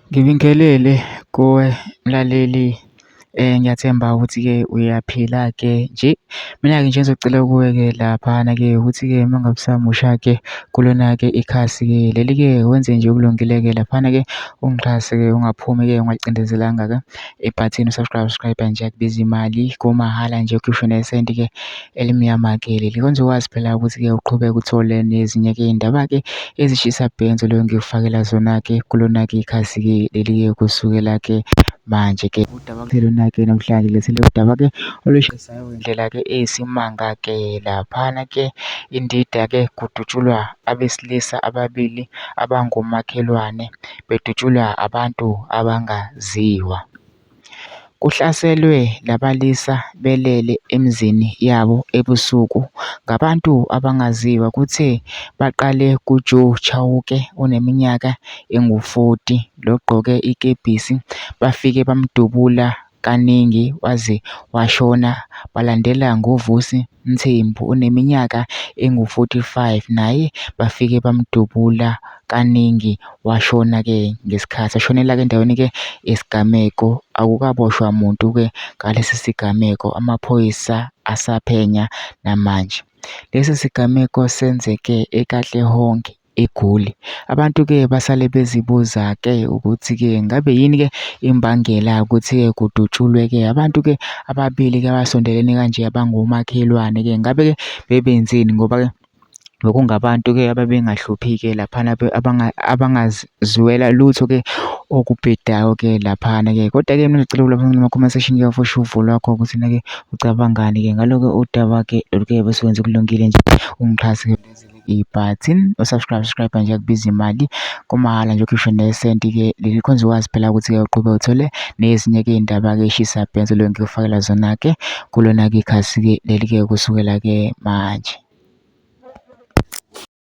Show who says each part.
Speaker 1: Ngibingelele kuwe mlaleli, ngiyathemba ukuthi-ke uyaphila-ke nje. Mina-ke nje ngizocela kuwe-ke laphana-ke ukuthi-ke uma ngabe usamusha-ke kulona-ke ikhasi-ke leli-ke wenze nje okulungile-ke laphana-ke ungixhase-ke ungaphumi-ke ungacindezelanga-ke ebhathini u-subscribe nje akubizi imali kumahhala nje ukhishwe nesenti-ke elimnyama-ke leli. Kwenza ukwazi phela ukuthi-ke uqhubeke uthole nezinye-ke iy'ndaba-ke ezishisa bhenzi leyo ngikufakela zona-ke kulona-ke ikhasi-ke leli-ke kusukela-ke manje-ke udaba lona-ke namhlanje lethele udaba-ke olusheshayo ngendlela-ke eyisimanga-ke laphana-ke indida-ke kudutshulwa abesilisa ababili abangomakhelwane bedutshulwa abantu abangaziwa. Kuhlaselwe labalisa belele emzini yabo ebusuku ngabantu abangaziwa kuthe baqale kuJoe Chauke oneminyaka engu-40 logqoke ikepisi bafike bamdubula kaningi waze washona, balandela ngoVusi Mthembu oneminyaka engu-45 naye bafike bamdubula kaningi washona-ke ngesikhathi ashonela-ke endaweni-ke yesigameko. Akukaboshwa muntu-ke ngalesi sigameko, amaphoyisa asaphenya namanje. Lesi sigameko senzeke eKatlehong eGoli. Abantu-ke basale bezibuza-ke ukuthi-ke ngabe yini-ke imbangela ukuthi-ke kudutshulwe-ke abantu-ke ababili-ke abasondelene kanje abangomakhelwane-ke ngabe-ke bebenzeni ngoba-ke bekungabantu-ke ababengahluphi-ke laphana abangaziwela lutho-ke okubhedayo-ke laphana-ke. Kodwa-ke mina ngicela lapha kuma-comment section-ke ufushe uvo lwakho ukuthi-ke ucabangani-ke ngaloke udaba-ke lolu-ke besikwenze kulungile nje ungixhase ibhathini u-subscribe nje akubizi imali kumahhala nje ukhishwe nesenti-ke leli khonza ukwazi phela ukuthi-ke uqhube uthole nezinye-ke iy'ndaba-ke ey'shisa bhenzi leyo ngikufakela zona-ke kulona-ke ikhasi-ke leli-ke kusukela-ke manje.